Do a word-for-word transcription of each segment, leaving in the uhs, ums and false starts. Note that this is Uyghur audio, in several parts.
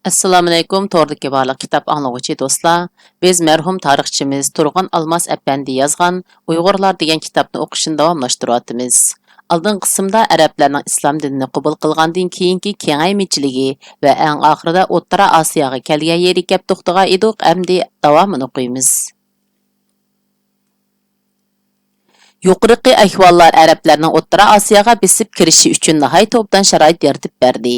ئەسسالامۇئەلەيكۇم، توردىكى بارلىق كىتاب ئاڭلىغۇچى دوستلار. بىز مەرھۇم تارىخچىمىز تۇرغۇن ئالماس ئەپەندى يازغان ئۇيغۇرلار دېگەن كىتابنى ئوقۇشنى داۋاملاشتۇرۇۋاتىمىز. ئالدىنقى قىسىمدا ئەرەبلەرنىڭ ئىسلام دىنىنى قوبۇل قىلغاندىن كېيىنكى كېڭەيمىچىلىكى ۋە ئەڭ ئاخىرىدا ئوتتۇرا ئاسىياغا كەلگەن يېرى كەپ توختىغان ئىدۇق، ئەمدى داۋامىنى ئوقۇيمىز. يۇقىرىقى ئەھۋاللار ئەرەبلەرنىڭ ئوتتۇرا ئاسىياغا بېسىپ كىرىشى ئۈچۈن ناھايىتى ئوبدان شارائىت يارىتىپ بەردى.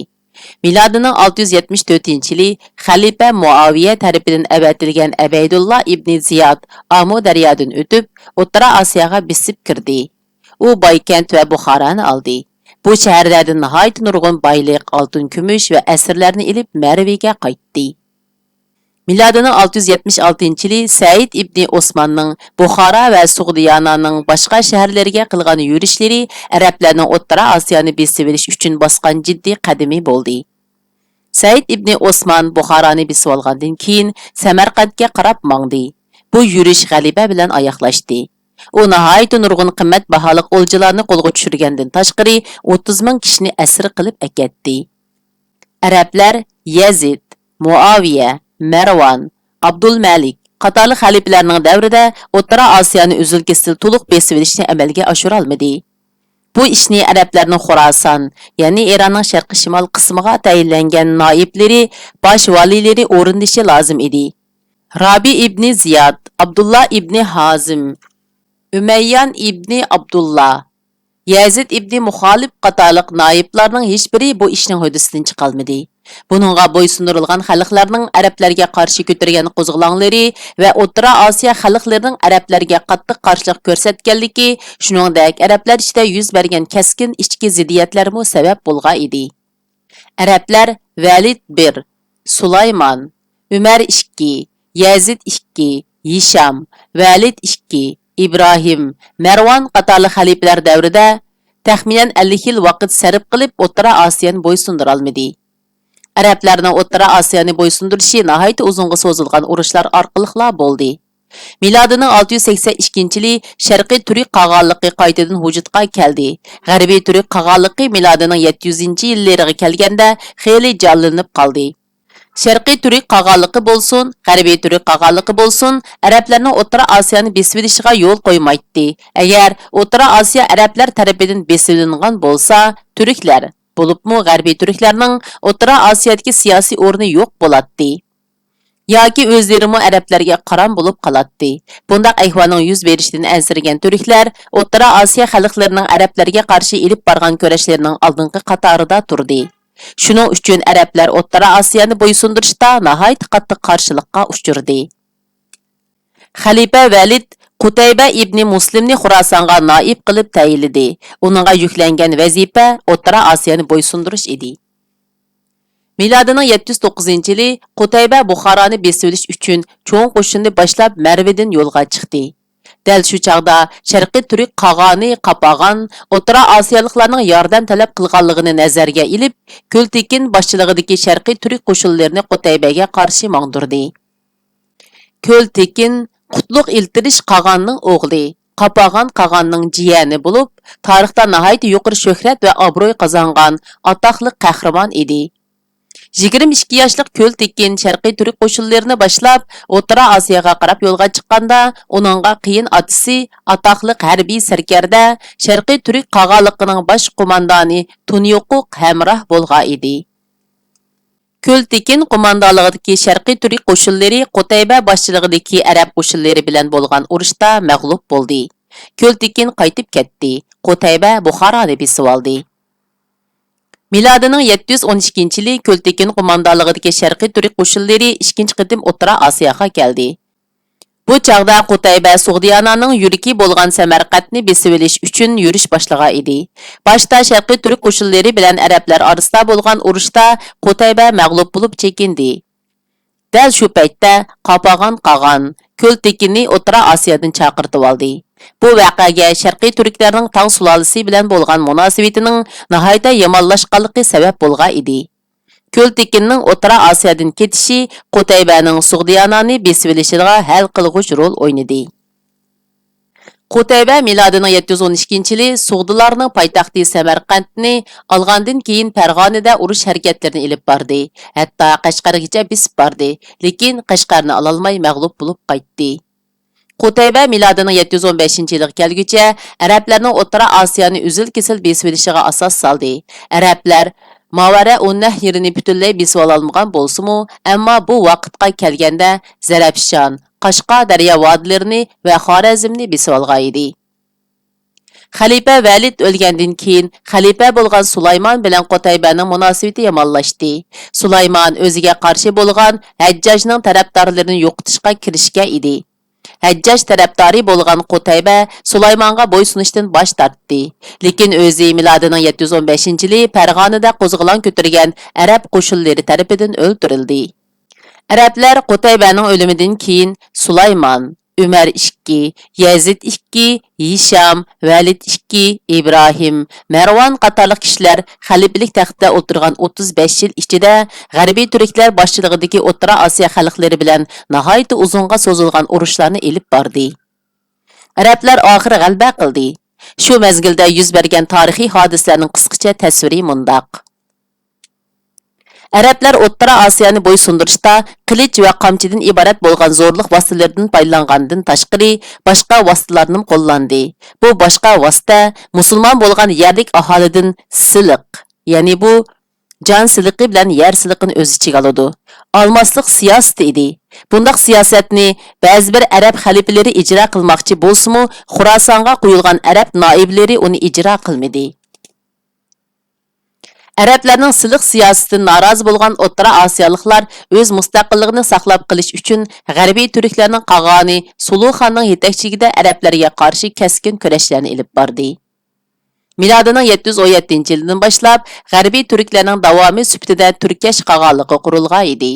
مىلادىنىڭ ئالتە يۈز يەتمىش تۆتىنچى يىلى خەلىپە مۇئاۋىيە تەرىپىدىن ئەۋەتىلگەن ئەبەيدۇللا ئىبنى زىياد ئامۇ دەريادىن ئۆتۈپ، ئوتتۇرا ئاسىياغا بېسىپ كىردى. ئۇ بايكەنت ۋە بۇخارانى ئالدى. بۇ شەھەرلەردىن ناھايىتى نۇرغۇن بايلىق، ئالتۇن، كۈمۈش ۋە ئەسىرلەرنى ئېلىپ، مەرۋىگە قايتتى. مىلادىنىڭ ئالتە يۈز يەتمىش ئالتىنچى يىلى سەئىد ئىبنى ئوسماننىڭ بۇخارا ۋە سۇغدىيانانىڭ باشقا شەھەرلىرىگە قىلغان يۈرۈشلىرى ئەرەبلەرنىڭ ئوتتۇرا ئاسىيانى بېسىۋېلىش ئۈچۈن باسقان جىددىي قەدىمى بولدى. سەئىد ئىبنى ئوسمان بۇخارانى بېسىۋالغاندىن كېيىن، سەمەرقەنتكە قاراپ ماڭدى. بۇ يۈرۈش غەلىبە بىلەن ئاياغلاشتى. ئۇ ناھايىتى نۇرغۇن قىممەت باھالىق ئولجىلارنى قولغا چۈشۈرگەندىن تاشقىرى، ئوتتۇز مىڭ كىشىنى ئەسىر قىلىپ ئەكەتتى. ئەرەبلەر يەزىد، مۇئاۋىيە، مەرۋان، ئابدۇلمەلىك قاتارلىق خەلىپىلەرنىڭ دەۋرىدە ئوتتۇرا ئاسىيانى ئۈزۈل-كېسىل تولۇق بېسىۋېلىشنى ئەمەلگە ئاشۇرالمىدى. بۇ ئىشنى ئەرەبلەرنىڭ خوراسان، يەنى ئىراننىڭ شەرقىي شىمال قىسمىغا تەيىنلەنگەن نائىبلىرى، باش ۋالىيلىرى ئورۇندىشى لازىم ئىدى. رابى ئىبنى زىياد، ئابدۇللا ئىبنى ھازىم، ئۈمەييان ئىبنى ئابدۇللا، يەزىد ئىبنى مۇخالىپ قاتارلىق نائىبلارنىڭ ھېچبىرى بۇ ئىشنىڭ ھۆددىسىدىن چىقالمىدى. بۇنىڭغا بويسۇندۇرۇلغان خەلقلەرنىڭ ئەرەبلەرگە قارشى كۆتۈرگەن قوزغىلاڭلىرى ۋە ئوتتۇرا ئاسىيا خەلقلىرىنىڭ ئەرەبلەرگە قاتتىق قارشىلىق كۆرسەتكەنلىكى، شۇنىڭدەك ئەرەبلەر ئىچىدە يۈز بەرگەن كەسكىن ئىچكى زىددىيەتلەرمۇ سەۋەب بولغان ئىدى. ئەرەبلەر ۋەلىد بىر، سۇلايمان، ئۆمەر ئىككى، يەزىد ئىككى، ھىشام، ۋەلىد ئىككى، ئىبراھىم، مەرۋان قاتارلىق خەلىپىلەر دەۋرىدە تەخمىنەن ئەللىك يىل ۋاقىت سەرپ قىلىپ، ئوتتۇرا ئاسىيانى بويسۇندۇرالمىدى. ئەرەبلەرنىڭ ئوتتۇرا ئاسىيانى بويسۇندۇرۇشى ناھايىتى ئۇزۇنغا سوزۇلغان ئۇرۇشلار ئارقىلىقلا بولدى. مىلادىنىڭ ئالتە يۈز سەكسەن ئىككىنچى يىلى شەرقىي تۈرك قاغانلىقى قايتىدىن ۋۇجۇدقا كەلدى. غەربىي تۈرك قاغانلىقى مىلادىنىڭ يەتتە يۈزىنچى يىللىرىغا كەلگەندە خېلى جانلىنىپ قالدى. شەرقىي تۈرك قاغانلىقى بولسۇن، غەربىي تۈرك قاغانلىقى بولسۇن، ئەرەبلەرنىڭ ئوتتۇرا ئاسىيانى بېسىۋېلىشىغا يول قويمايتتى. ئەگەر ئوتتۇرا ئاسىيا ئەرەبلەر تەرىپىدىن بېسىۋېلىنغان بولسا، تۈركلەر، بولۇپمۇ غەربىي تۈركلەرنىڭ ئوتتۇرا ئاسىيادىكى سىياسىي ئورنى يوق بولاتتى. ياكى ئۆزلىرىمۇ ئەرەبلەرگە قارام بولۇپ قالاتتى. بۇنداق ئەھۋالنىڭ يۈز بېرىشىدىن ئەنسىرىگەن تۈركلەر ئوتتۇرا ئاسىيا خەلقلىرىنىڭ ئەرەبلەرگە قارشى ئېلىپ بارغان كۈرەشلىرىنىڭ ئالدىنقى قاتارىدا تۇردى. شۇنىڭ ئۈچۈن ئەرەبلەر ئوتتۇرا ئاسىيانى بويسۇندۇرۇشتا ناھايىتى قاتتىق قارشىلىققا ئۇچرىدى. خەلىپە ۋەلىد قۇتەيبە ئىبنى مۇسلىمنى خوراسانغا نائىب قىلىپ تەيىنلىدى. ئۇنىڭغا يۈكلەنگەن ۋەزىپە ئوتتۇرا ئاسىيانى بويسۇندۇرۇش ئىدى. مىلادىنىڭ يەتتە يۈز توققۇزىنچى يىلى قۇتەيبە بۇخارانى بېسىۋېلىش ئۈچۈن چوڭ قوشۇننى باشلاپ مەرۋدىن يولغا چىقتى. دەل شۇ چاغدا شەرقىي تۈرك قاغانى قاپاغان ئوتتۇرا ئاسىيالىقلارنىڭ ياردەم تەلەپ قىلغانلىقىنى نەزەرگە ئېلىپ، كۆلتېكىن باشچىلىقىدىكى شەرقىي تۈرك قوشۇنلىرىنى قۇتەيبەگە قارشى ماڭدۇردى. كۆلتېكىن قۇتلۇق ئىلتىرىش قاغاننىڭ ئوغلى، قاپاغان قاغاننىڭ جىيەنى بولۇپ، تارىختا ناھايىتى يۇقىرى شۆھرەت ۋە ئابرۇي قازانغان ئاتاقلىق قەھرىمان ئىدى. يىگىرمە ئىككى ياشلىق كۆلتېكىن شەرقىي تۈرك قوشۇنلىرىنى باشلاپ، ئوتتۇرا ئاسىياغا قاراپ يولغا چىققاندا، ئۇنىڭغا قېيىن ئاتىسى، ئاتاقلىق ھەربىي سەركەردە، شەرقىي تۈرك قاغانلىقىنىڭ باش قوماندانى تۇنيوقۇق ھەمراھ بولغان ئىدى. كۆلتېكىن قوماندانلىقىدىكى شەرقىي تۈرك قوشۇنلىرى قۇتەيبە باشچىلىقىدىكى ئەرەب قوشۇنلىرى بىلەن بولغان ئۇرۇشتا مەغلۇپ بولدى. كۆلتېكىن قايتىپ كەتتى. قۇتەيبە بۇخارانى بېسىۋالدى. مىلادىنىڭ يەتتە يۈز ئون ئىككىنچى يىلى كۆلتېكىن قوماندانلىقىدىكى شەرقىي تۈرك قوشۇنلىرى ئىككىنچى قېتىم ئوتتۇرا ئاسىياغا كەلدى. بۇ چاغدا قۇتەيبە سۇغدىيانانىڭ يۈرىكى بولغان سەمەرقەنتنى بېسىۋېلىش ئۈچۈن يۈرۈش باشلىغان ئىدى. باشتا شەرقىي تۈرك قوشۇنلىرى بىلەن ئەرەبلەر ئارىسىدا بولغان ئۇرۇشتا قۇتەيبە مەغلۇپ بولۇپ چېكىندى. دەل شۇ پەيتتە قاپاغان قاغان كۆلتېكىننى ئوتتۇرا ئاسىيادىن چاقىرتىۋالدى. بۇ ۋەقەگە شەرقىي تۈركلەرنىڭ تاڭ سۇلالىسى بىلەن بولغان مۇناسىۋىتىنىڭ ناھايىتى يامانلاشقانلىقى سەۋەب بولغان ئىدى. كۆلتېكىننىڭ ئوتتۇرا ئاسىيادىن كېتىشى قۇتەيبەنىڭ سۇغدىيانانى بېسىۋېلىشىدا ھەل قىلغۇچ رول ئوينىدى. قۇتەيبە مىلادىنىڭ يەتتە يۈز ئون ئىككىنچى يىلى سوغدىلارنىڭ پايتەختى سەمەرقەنتنى ئالغاندىن كېيىن پەرغانىدە ئۇرۇش ھەرىكەتلىرىنى ئېلىپ باردى، ھەتتا قەشقەرگىچە بېسىپ باردى، لېكىن قەشقەرنى ئالالماي مەغلۇپ بولۇپ قايتتى. قۇتەيبە مىلادىنىڭ يەتتە يۈز ئون بەشىنچى يىلىغا كەلگۈچە ئەرەبلەرنىڭ ئوتتۇرا ئاسىيانى ئۈزۈل-كېسىل بېسىۋېلىشىغا ئاساس سالدى. ئەرەبلەر ماۋەرە ئۇننەھرنى پۈتۈنلەي بېسىۋالالمىغان بولسىمۇ، ئەمما بۇ ۋاقىتقا كەلگەندە زەرەپشان، قاشقار دەريا ۋادىلىرىنى ۋە خارەزمنى بېسىۋالغان ئىدى. خەلىپە ۋەلىد ئۆلگەندىن كېيىن، خەلىپە بولغان سۇلايمان بىلەن قۇتەيبەنىڭ مۇناسىۋىتى يامانلاشتى. سۇلايمان ئۆزىگە قارشى بولغان ھەججاجنىڭ تەرەپدارلىرىنى يوقىتىشقا كىرىشكەن ئىدى. ھەججاج تەرەپدارى بولغان قۇتەيبە سۇلايمانغا بويسۇنۇشتىن باش تارتتى. لېكىن ئۆزى مىلادىنىڭ يەتتە يۈز ئون بەشىنچى يىلى پەرغانىدە قوزغىلاڭ كۆتۈرگەن ئەرەب قوشۇنلىرى تەرىپىدىن ئۆلتۈرۈلدى. ئەرەبلەر قۇتەيبەنىڭ ئۆلۈمىدىن كېيىن سۇلايمان، ئۆمەر ئىككى، يەزىد ئىككى، ھىشام، ۋەلىد ئىككى، ئىبراھىم، مەرۋان قاتارلىق كىشىلەر خەلىپىلىك تەختتە ئولتۇرغان ئوتتۇز بەش يىل ئىچىدە غەربىي تۈركلەر باشچىلىقىدىكى ئوتتۇرا ئاسىيا خەلقلىرى بىلەن ناھايىتى ئۇزۇنغا سوزۇلغان ئۇرۇشلارنى ئېلىپ باردى. ئەرەبلەر ئاخىرى غەلىبە قىلدى. شۇ مەزگىلدە يۈز بەرگەن تارىخىي ھادىسىلەرنىڭ قىسقىچە تەسۋىرى مۇنداق. ئەرەبلەر ئوتتۇرا ئاسىيانى بويسۇندۇرۇشتا قىلىچ ۋە قامچىدىن ئىبارەت بولغان زورلۇق ۋاسىتىلىرىدىن پايدىلانغاندىن تاشقىرى، باشقا ۋاسىتىلارنىمۇ قوللاندى. بۇ باشقا ۋاسىتە مۇسۇلمان بولغان يەرلىك ئاھالىدىن سىلىق، يەنى بۇ جان سىلىقى بىلەن يەر سىلىقىنى ئۆز ئىچىگە ئالىدۇ، ئالماسلىق سىياسىتى ئىدى. بۇنداق سىياسەتنى بەزى بىر ئەرەب خەلىپىلىرى ئىجرا قىلماقچى بولسىمۇ، خوراسانغا قويۇلغان ئەرەب نائىبلىرى ئۇنى ئىجرا قىلمىدى. ئەرەبلەرنىڭ سىلىق سىياسىتىدىن نارازى بولغان ئوتتۇرا ئاسىيالىقلار ئۆز مۇستەقىللىقىنى ساقلاپ قېلىش ئۈچۈن غەربىي تۈركلەرنىڭ قاغانى سۇلۇخاننىڭ يېتەكچىلىكىدە ئەرەبلەرگە قارشى كەسكىن كۈرەشلەرنى ئېلىپ باردى. مىلادىنىڭ يەتتە يۈز ئون يەتتىنچى يىلىدىن باشلاپ غەربىي تۈركلەرنىڭ داۋامى سۈپىتىدە تۈركەش قاغانلىقى قۇرۇلغان ئىدى.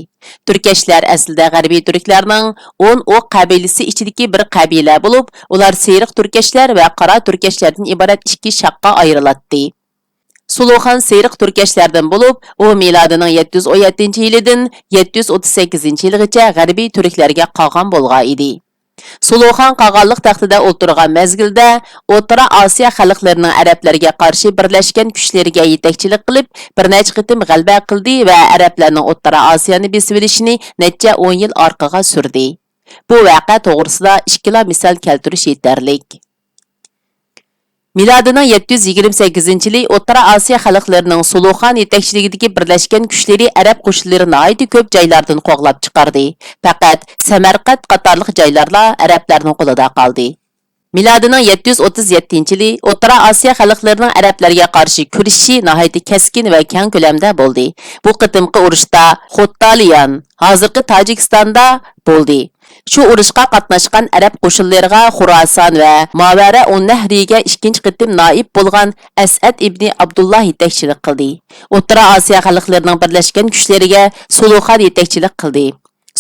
تۈركەشلەر ئەسلىدە غەربىي تۈركلەرنىڭ ئون ئوق قەبىلىسى ئىچىدىكى بىر قەبىلە بولۇپ، ئۇلار سېرىق تۈركەشلەر ۋە قارا تۈركەشلەردىن ئىبارەت ئىككى شاخقا ئايرىلاتتى. سۇلۇخان سېرىق تۈركەشلەردىن بولۇپ، ئۇ مىلادىنىڭ يەتتە يۈز ئون يەتتىنچى يىلىدىن يەتتە يۈز ئوتتۇز سەككىزىنچى يىلىغىچە غەربىي تۈركلەرگە قاغان بولغان ئىدى. سۇلۇخان قاغانلىق تەختىدە ئولتۇرغان مەزگىلدە، ئوتتۇرا ئاسىيا خەلقلىرىنىڭ ئەرەبلەرگە قارشى بىرلەشكەن كۈچلىرىگە يېتەكچىلىك قىلىپ، بىر نەچچە قېتىم غەلىبە قىلدى ۋە ئەرەبلەرنىڭ ئوتتۇرا ئاسىيانى بېسىۋېلىشىنى نەچچە ئون يىل ئارقىغا سۈردى. بۇ ۋەقە توغرىسىدا ئىككىلا مىسال كەلتۈرۈش يېتەرلىك. مىلادىنىڭ يەتتە يۈز يىگىرمە سەككىزىنچى يىلى ئوتتۇرا ئاسىيا خەلقلىرىنىڭ سۇلۇخان يېتەكچىلىكىدىكى بىرلەشكەن كۈچلىرى ئەرەب قوشۇنلىرى ناھايىتى كۆپ جايلاردىن قوغلاپ چىقاردى. پەقەت سەمەرقەنت قاتارلىق جايلارلا ئەرەبلەرنىڭ قولىدا قالدى. مىلادىنىڭ يەتتە يۈز ئوتتۇز يەتتىنچى يىلى ئوتتۇرا ئاسىيا خەلقلىرىنىڭ ئەرەبلەرگە قارشى كۈرىشىشى ناھايىتى كەسكىن ۋە كەڭ كۆلەمدە بولدى. بۇ قېتىمقى ئۇرۇشتا خوتتالىيان، ھازىرقى تاجىكىستاندا بولدى. شۇ ئۇرۇشقا قاتناشقان ئەرەب قوشۇنلىرىغا خوراسان ۋە ماۋەرە ئۇننەھرىگە ئىككىنچى قېتىم نائىب بولغان ئەسئەد ئىبنى ئابدۇللا يېتەكچىلىك قىلدى. ئوتتۇرا ئاسىيا خەلقلىرىنىڭ بىرلەشكەن كۈچلىرىگە سۇلۇخان يېتەكچىلىك قىلدى.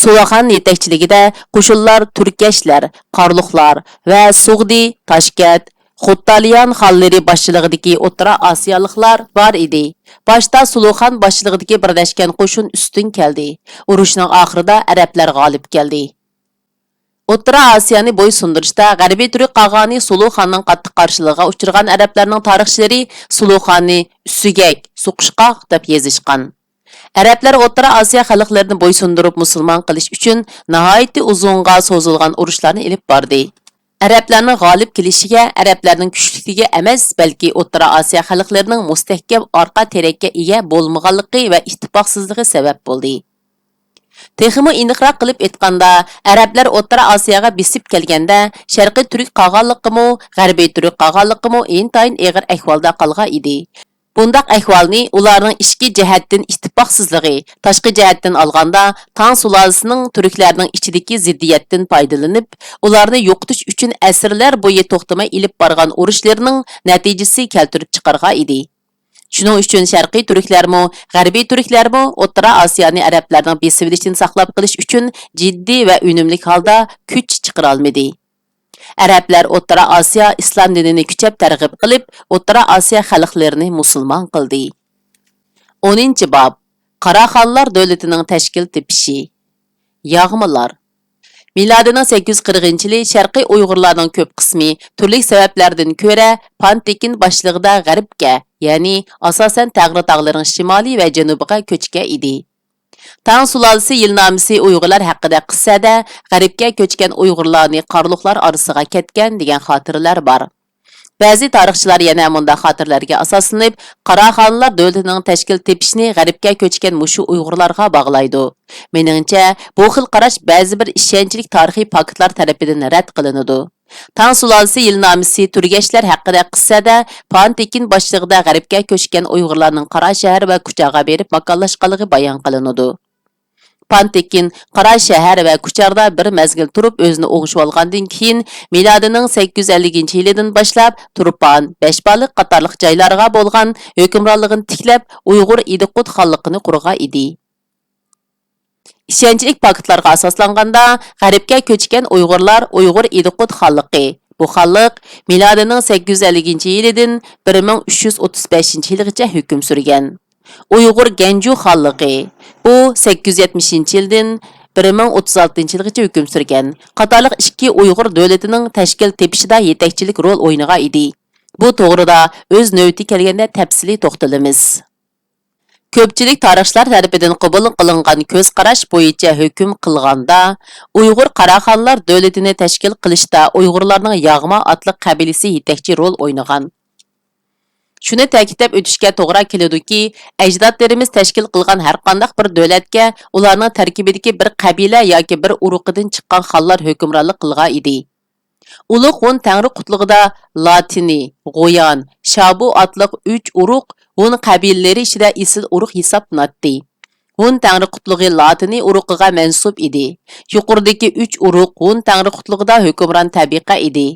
سۇلۇخان يېتەكچىلىكىدە قوشۇنلار تۈركەشلەر، قارلۇقلار ۋە سوغدى، تاشكەنت، خوتتالىيان خانلىرى باشچىلىقىدىكى ئوتتۇرا ئاسىيالىقلار بار ئىدى. باشتا سۇلۇخان باشچىلىقىدىكى بىرلەشكەن قوشۇن ئۈستۈن كەلدى. ئۇرۇشنىڭ ئاخىرىدا ئەرەبلەر غالىب كەلدى. ئوتتۇرا ئاسىيانى بويسۇندۇرۇشتا غەربىي تۈرك قاغانى سۇلۇخاننىڭ قاتتىق قارشىلىقىغا ئۇچرىغان ئەرەبلەرنىڭ تارىخچىلىرى سۇلۇخاننى ئۈسسۈگەك، سۇقۇشقاق دەپ يېزىشقان. ئەرەبلەر ئوتتۇرا ئاسىيا خەلقلىرىنى بويسۇندۇرۇپ مۇسۇلمان قىلىش ئۈچۈن ناھايىتى ئۇزۇنغا سوزۇلغان ئۇرۇشلارنى ئېلىپ باردى. ئەرەبلەرنىڭ غالىب كېلىشىگە ئەرەبلەرنىڭ كۈچلۈكلۈكى ئەمەس، بەلكى ئوتتۇرا ئاسىيا خەلقلىرىنىڭ مۇستەھكەم ئارقا تىرەككە ئىگە بولمىغانلىقى ۋە ئىتتىپاقسىزلىقى سەۋەب بولدى. تېخىمۇ ئېنىقراق قىلىپ ئېيتقاندا، ئەرەبلەر ئوتتۇرا ئاسىياغا بېسىپ كەلگەندە، شەرقىي تۈرك قاغانلىقىمۇ، غەربىي تۈرك قاغانلىقىمۇ ئىنتايىن ئېغىر ئەھۋالدا قالغان ئىدى. بۇنداق ئەھۋالنى ئۇلارنىڭ ئىچكى جەھەتتىن ئىتتىپاقسىزلىقى، تاشقى جەھەتتىن ئالغاندا، تاڭ سۇلالىسىنىڭ تۈركلەرنىڭ ئىچىدىكى زىددىيەتتىن پايدىلىنىپ، ئۇلارنى يوقىتىش ئۈچۈن ئەسىرلەر بويى توختىماي ئېلىپ بارغان ئۇرۇشلىرىنىڭ نەتىجىسى كەلتۈرۈپ چىقارغان ئىدى. شۇنىڭ ئۈچۈن شەرقىي تۈركلەرمۇ، غەربىي تۈركلەرمۇ ئوتتۇرا ئاسىيانى ئەرەبلەرنىڭ بېسىۋېلىشىدىن ساقلاپ قېلىش ئۈچۈن جىددىي ۋە ئۈنۈملۈك ھالدا كۈچ چىقىرالمىدى. ئەرەبلەر ئوتتۇرا ئاسىيا ئىسلام دىنىنى كۈچەپ تەرغىب قىلىپ، ئوتتۇرا ئاسىيا خەلقلىرىنى مۇسۇلمان قىلدى. ئونىنچى باب، قاراخانلار دۆلىتىنىڭ تەشكىل تېپىشى. ياغمىلار. مىلادىنىڭ سەككىز يۈز قىرىقىنچى يىلى شەرقىي ئۇيغۇرلارنىڭ كۆپ قىسمى تۈرلۈك سەۋەبلەردىن كۆرە پان تېكىن باشچىلىقىدا غەربكە، يەنى ئاساسەن تەڭرىتاغلىرىنىڭ شىمالى ۋە جەنۇبىغا كۆچكەن ئىدى. تاڭ سۇلالىسى يىلنامىسى ئۇيغۇرلار ھەققىدە قىسسەدە غەربكە كۆچكەن ئۇيغۇرلارنى قارلۇقلار ئارىسىغا كەتكەن دېگەن خاتىرىلەر بار. بەزى تارىخچىلار يەنە مۇنداق خاتىرىلەرگە ئاساسلىنىپ، قاراخانلار دۆلىتىنىڭ تەشكىل تېپىشىنى غەربكە كۆچكەن مۇشۇ ئۇيغۇرلارغا باغلايدۇ. مېنىڭچە، بۇ خىل قاراش بەزى بىر ئىشەنچلىك تارىخىي پاكىتلار تەرىپىدىن رەت قىلىنىدۇ. تاڭ سۇلالىسى يىلنامىسى تۈرگەشلەر ھەققىدە قىسسەدە پان تېكىن باشچىلىقىدا غەربكە كۆچكەن ئۇيغۇرلارنىڭ قاراشەھەر ۋە كۇچاغا بېرىپ ماكانلاشقانلىقى بايان قىلىنىدۇ. پان تېكىن قاراشەھەر ۋە كۇچاردا بىر مەزگىل تۇرۇپ ئۆزىنى ئوڭشىۋالغاندىن كېيىن، مىلادىنىڭ سەككىز يۈز ئەللىكىنچى يىلىدىن باشلاپ تۇرپان، بەشبالىق قاتارلىق جايلارغا بولغان ھۆكۈمرانلىقىنى تىكلەپ، ئۇيغۇر ئىدىقۇت خانلىقىنى قۇرغان ئىدى. ئىشەنچلىك پاكىتلارغا ئاساسلانغاندا، غەربكە كۆچكەن ئۇيغۇرلار ئۇيغۇر ئىدىقۇت خانلىقى، بۇ خانلىق مىلادىنىڭ سەككىز يۈز ئەللىكىنچى يىلىدىن بىر مىڭ ئۈچ يۈز ئوتتۇز بەشىنچى يىلىغىچە ھۆكۈم سۈرگەن. ئۇيغۇر گەنجۇ خانلىقى، بۇ سەككىز يۈز يەتمىشىنچى يىلدىن بىر مىڭ ئوتتۇز ئالتىنچى يىلغىچە ھۆكۈم سۈرگەن، قاتارلىق ئىككى ئۇيغۇر دۆلىتىنىڭ تەشكىل تېپىشىدا يېتەكچىلىك رول ئوينىغان ئىدى. بۇ توغرىدا ئۆز نۆۋىتى كەلگەندە تەپسىلىي توختىلىمىز. كۆپچىلىك تارىخچىلار تەرىپىدىن قوبۇل قىلىنغان كۆز قاراش بويىچە ھۆكۈم قىلغاندا، ئۇيغۇر قاراخانلار دۆلىتىنى تەشكىل قىلىشتا ئۇيغۇرلارنىڭ ياغما ئاتلىق قەبىلىسى يېتەكچى رول ئوينىغان. شۇنى تەكىتلەپ ئۆتۈشكە توغرا كېلىدۇكى، ئەجدادلىرىمىز تەشكىل قىلغان ھەرقانداق بىر دۆلەتكە ئۇلارنىڭ تەركىبىدىكى بىر قەبىلە ياكى بىر ئۇرۇقىدىن چىققان خانلار ھۆكۈمرانلىق قىلغان ئىدى. ئۇلۇغ ھون تەڭرى قۇتلۇقىدا لاتىنى، غويان، شابۇ ئاتلىق ئۈچ ئۇرۇق ھون قەبىلىلىرى ئىچىدە ئېسىل ئۇرۇق ھېسابلىناتتى. ھون تەڭرى قۇتلۇقى لاتىنى ئۇرۇقىغا مەنسۇپ ئىدى. يۇقىرىدىكى ئۈچ ئۇرۇق ھون تەڭرى قۇتلۇقىدا ھۆكۈمران تەبىقە ئىدى.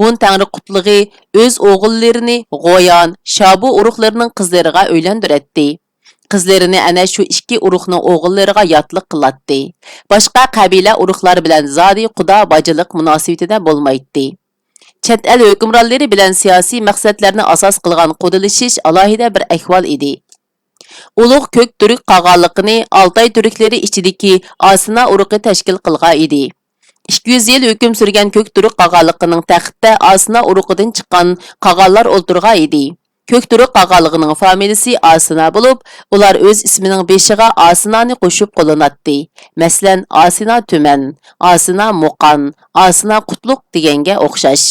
ھون تەڭرى قۇتلۇقى ئۆز ئوغۇللىرىنى غويان، شابۇ ئۇرۇقلىرىنىڭ قىزلىرىغا ئۆيلەندۈرەتتى. قىزلىرىنى ئەنە شۇ ئىككى ئۇرۇقنىڭ ئوغۇللىرىغا ياتلىق قىلاتتى. باشقا قەبىلە ئۇرۇقلار بىلەن زادى قۇدا-باجىلىق مۇناسىۋىتىدە بولمايتتى. چەت ئەل ھۆكۈمرانلىرى بىلەن سىياسىي مەقسەتلەرنى ئاساس قىلغان قۇدىلىشىش ئالاھىدە بىر ئەھۋال ئىدى. ئۇلۇغ كۆك تۈرك قاغانلىقىنى ئالتاي تۈركلىرى ئىچىدىكى ئاسىنا ئۇرۇقى تەشكىل قىلغان ئىدى. ئىككى يۈز يىل ھۆكۈم سۈرگەن كۆك تۈرك قاغانلىقىنىڭ تەختىدە ئاسىنا ئۇرۇقىدىن چىققان قاغانلار ئولتۇرغان ئىدى. كۆك تۈرك قاغانلىقىنىڭ فامىلىسى ئاسىنا بولۇپ، ئۇلار ئۆز ئىسمىنىڭ بېشىغا ئاسىنانى قوشۇپ قوللىناتتى. مەسىلەن، ئاسىنا تۈمەن، ئاسىنا مۇقان، ئاسىنا قۇتلۇق دېگەنگە ئوخشاش.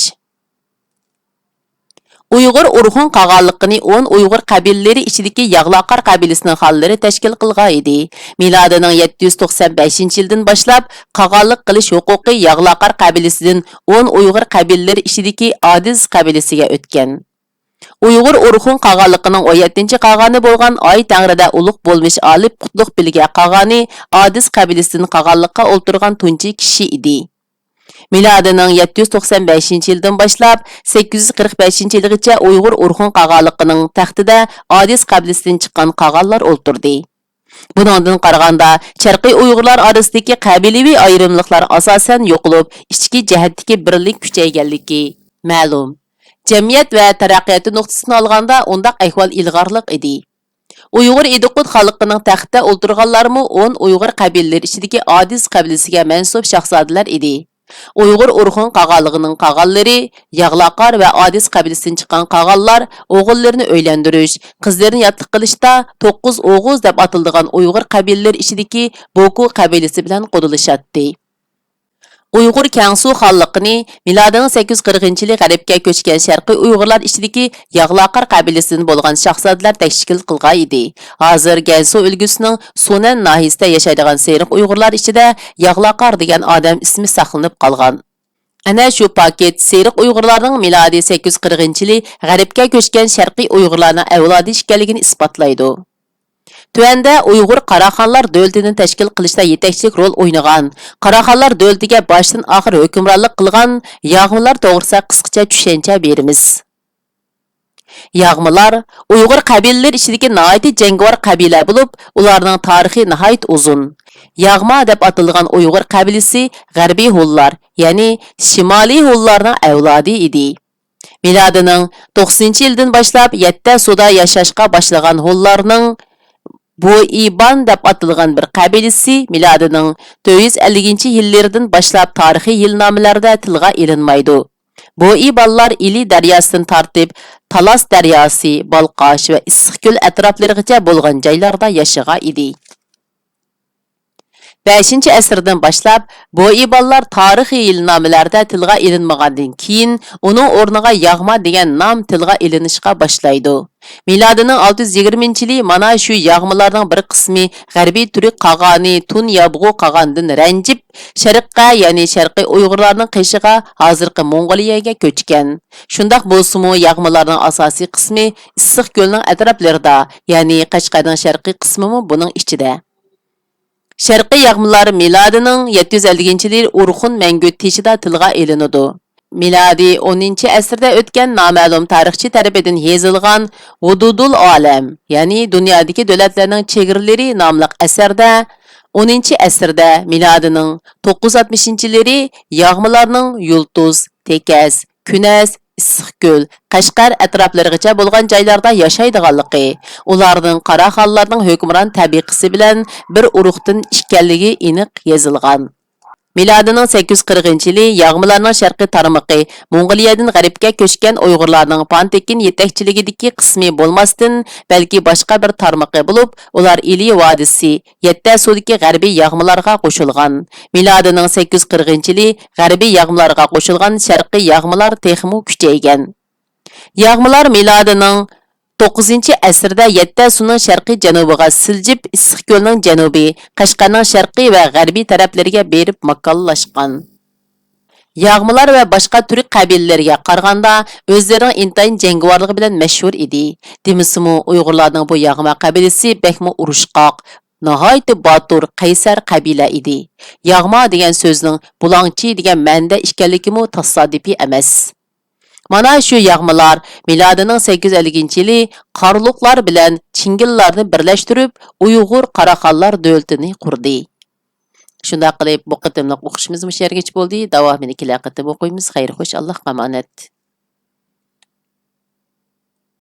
ئۇيغۇر ئورخۇن قاغانلىقىنى ئون ئۇيغۇر قەبىلىلىرى ئىچىدىكى ياغلاقار قەبىلىسىنىڭ خانلىرى تەشكىل قىلغان ئىدى. مىلادىنىڭ يەتتە يۈز توقسان بەشىنچى يىلدىن باشلاپ قاغانلىق قىلىش ھوقۇقى ياغلاقار قەبىلىسىدىن ئون ئۇيغۇر قەبىلىلىرى ئىچىدىكى ئادىز قەبىلىسىگە ئۆتكەن. ئۇيغۇر ئورخۇن قاغانلىقىنىڭ ئون يەتتىنچى قاغانى بولغان ئاي تەڭرىدە ئۇلۇغ بولمىش ئالىپ قۇتلۇق بىلگە قاغانى ئادىز قەبىلىسىدىن قاغانلىققا ئولتۇرغان تۇنجى كىشى ئىدى. مىلادىنىڭ يەتتە يۈز توقسان بەشىنچى يىلدىن باشلاپ سەككىز يۈز قىرىق بەشىنچى يىلغىچە ئۇيغۇر ئورخۇن قاغانلىقىنىڭ تەختىدە ئادىز قەبىلىسىدىن چىققان قاغانلار ئولتۇردى. بۇنىڭدىن قارىغاندا، شەرقىي ئۇيغۇرلار ئارىسىدىكى قەبىلىۋى ئايرىملىقلار ئاساسەن يوقىلىپ، ئىچكى جەھەتتىكى بىرلىك كۈچەيگەنلىكى مەلۇم. جەمئىيەت ۋە تەرەققىياتى نۇقتىسىدىن ئالغاندا، ئۇنداق ئەھۋال ئىلغارلىق ئىدى. ئۇيغۇر ئىدىقۇت خانلىقىنىڭ تەختتە ئولتۇرغانلارمۇ ئون ئۇيغۇر قەبىلىلىرى ئىچىدىكى ئادىز قەبىلىسىگە مەنسۇپ شاھزادىلەر ئىدى. ئۇيغۇر ئورخۇن قاغانلىقىنىڭ قاغانلىرى، ياغلاقار ۋە ئادىز قەبىلىسىدىن چىققان قاغانلار ئوغۇللىرىنى ئۆيلەندۈرۈش، قىزلىرىنى ياتلىق قىلىشتا توققۇز ئوغۇز دەپ ئاتىلىدىغان ئۇيغۇر قەبىلىلىرى ئىچىدىكى بوكۇ قەبىلىسى بىلەن قۇدىلىشاتتى. ئۇيغۇر كەڭسۇ خانلىقىنى مىلادىنىڭ سەككىز يۈز قىرىقىنچى يىلى غەربكە كۆچكەن شەرقىي ئۇيغۇرلار ئىچىدىكى ياغلاقار قەبىلىسىدىن بولغان شاھزادىلەر تەشكىل قىلغان ئىدى. ھازىر گەنسۇ ئۆلكىسىنىڭ سۇنەن ناھىيىسىدە ياشايدىغان سېرىق ئۇيغۇرلار ئىچىدە ياغلاقار دېگەن ئادەم ئىسمى ساقلىنىپ قالغان. ئەنە شۇ پاكىت سېرىق ئۇيغۇرلارنىڭ مىلادىي سەككىز يۈز قىرىقىنچى يىلى غەربكە كۆچكەن شەرقىي ئۇيغۇرلارنىڭ ئەۋلادى ئىكەنلىكىنى ئىسپاتلايدۇ. تۆۋەندە ئۇيغۇر قاراخانلار دۆلىتىنى تەشكىل قىلىشتا يېتەكچىلىك رول ئوينىغان، قاراخانلار دۆلىتىگە باشتىن ئاخىر ھۆكۈمرانلىق قىلغان ياغمىلار توغرىسىدا قىسقىچە چۈشەنچە بېرىمىز. ياغمىلار ئۇيغۇر قەبىلىلىرى ئىچىدىكى ناھايىتى جەڭگىۋار قەبىلە بولۇپ، ئۇلارنىڭ تارىخى ناھايىتى ئۇزۇن. ياغما دەپ ئاتىلىدىغان ئۇيغۇر قەبىلىسى غەربىي ھونلار، يەنى شىمالىي ھونلارنىڭ ئەۋلادى ئىدى. مىلادىنىڭ توقسىنىنچى يىلدىن باشلاپ يەتتە سۇدا ياشاشقا باشلىغان ھونلارنىڭ بوئىبان دەپ ئاتىلىدىغان بىر قەبىلىسى مىلادىنىڭ تۆت يۈز ئەللىكىنچى يىللىرىدىن باشلاپ تارىخىي يىلنامىلەردە تىلغا ئېلىنمايدۇ. بوئىبانلار ئىلى دەرياسىدىن تارتىپ تالاس دەرياسى، بالقاش ۋە ئىسسىقكۆل ئەتراپلىرىغىچە بولغان جايلاردا ياشىغان ئىدى. بەشىنچى ئەسىردىن باشلاپ بوئىبانلار تارىخىي يىلنامىلەردە تىلغا ئېلىنمىغاندىن كېيىن، ئۇنىڭ ئورنىغا ياغما دېگەن نام تىلغا ئېلىنىشقا باشلايدۇ. مىلادىنىڭ ئالتە يۈز يىگىرمىنچى يىلى مانا شۇ ياغمىلارنىڭ بىر قىسمى غەربىي تۈرك قاغانى تۇن يابغۇ قاغاندىن رەنجىپ، شەرققە، يەنى شەرقىي ئۇيغۇرلارنىڭ قېشىغا، ھازىرقى موڭغۇلىيەگە كۆچكەن. شۇنداق بولسىمۇ، ياغمىلارنىڭ ئاساسىي قىسمى ئىسسىق كۆلنىڭ ئەتراپلىرىدا، يەنى قەشقەرنىڭ شەرقىي قىسمىمۇ بۇنىڭ ئىچىدە. شەرقىي ياغمىلار مىلادىنىڭ يەتتە يۈز ئەللىكىنچى يىلى ئورخۇن مەڭگۈ تېشىدا تىلغا ئېلىنىدۇ. مىلادىي ئونىنچى ئەسىردە ئۆتكەن نامەلۇم تارىخچى تەرىپىدىن يېزىلغان ۋۇدۇدۇل ئالەم، يەنى دۇنيادىكى دۆلەتلەرنىڭ چېگرىلىرى ناملىق ئەسەردە، ئونىنچى ئەسىردە مىلادىنىڭ توققۇز يۈز ئاتمىشىنچى يىللىرى ياغمىلارنىڭ يۇلتۇز، تېكەس، كۈنەس، ئىسسىقكۆل، قەشقەر ئەتراپلىرىغىچە بولغان جايلاردا ياشايدىغانلىقى، ئۇلارنىڭ قاراخانلارنىڭ ھۆكۈمران تەبىقىسى بىلەن بىر ئۇرۇقتىن ئىكەنلىكى ئېنىق يېزىلغان. مىلادىنىڭ سەككىز يۈز قىرىقىنچى يىلى ياغمىلارنىڭ شەرقىي تارمىقى موڭغۇلىيەدىن غەربكە كۆچكەن ئۇيغۇرلارنىڭ پان تېكىن يېتەكچىلىكىدىكى قىسمى بولماستىن، بەلكى باشقا بىر تارمىقى بولۇپ، ئۇلار ئىلى ۋادىسى، يەتتە سۇدىكى غەربىي ياغمىلارغا قوشۇلغان. مىلادىنىڭ سەككىز يۈز قىرىقىنچى يىلى غەربىي ياغمىلارغا قوشۇلغان شەرقىي ياغمىلار تېخىمۇ كۈچەيگەن. ياغمىلار مىلادىنىڭ توققۇزىنچى ئەسىردە يەتتە سۇنىڭ شەرقىي جەنۇبىغا سىلجىپ، ئىسسىق كۆلنىڭ جەنۇبى، قەشقەرنىڭ شەرقىي ۋە غەربىي تەرەپلىرىگە بېرىپ ماكانلاشقان. ياغمىلار ۋە باشقا تۈرك قەبىلىلىرىگە قارىغاندا، ئۆزلىرىنىڭ ئىنتايىن جەڭگىۋارلىقى بىلەن مەشھۇر ئىدى. دېمىسىمۇ، ئۇيغۇرلارنىڭ بۇ ياغما قەبىلىسى بەكمۇ ئۇرۇشقاق، ناھايىتى باتۇر، قەيسەر قەبىلە ئىدى. ياغما دېگەن سۆزنىڭ بۇلاڭچى دېگەن مەنىدە ئىكەنلىكىمۇ تاسادىپىي ئەمەس. مانا شۇ ياغمىلار مىلادىنىڭ سەككىز يۈز ئەللىكىنچى يىلى قارلۇقلار بىلەن چىڭگىللارنى بىرلەشتۈرۈپ، ئۇيغۇر قاراخانلار دۆلىتىنى قۇردى. شۇنداق قىلىپ، بۇ قېتىملىق ئوقۇشىمىز مۇشۇ يەرگىچە بولدى. داۋامىنى كېلەر قېتىم ئوقۇيمىز. خەير خوش، ئاللاھقا ئامانەت.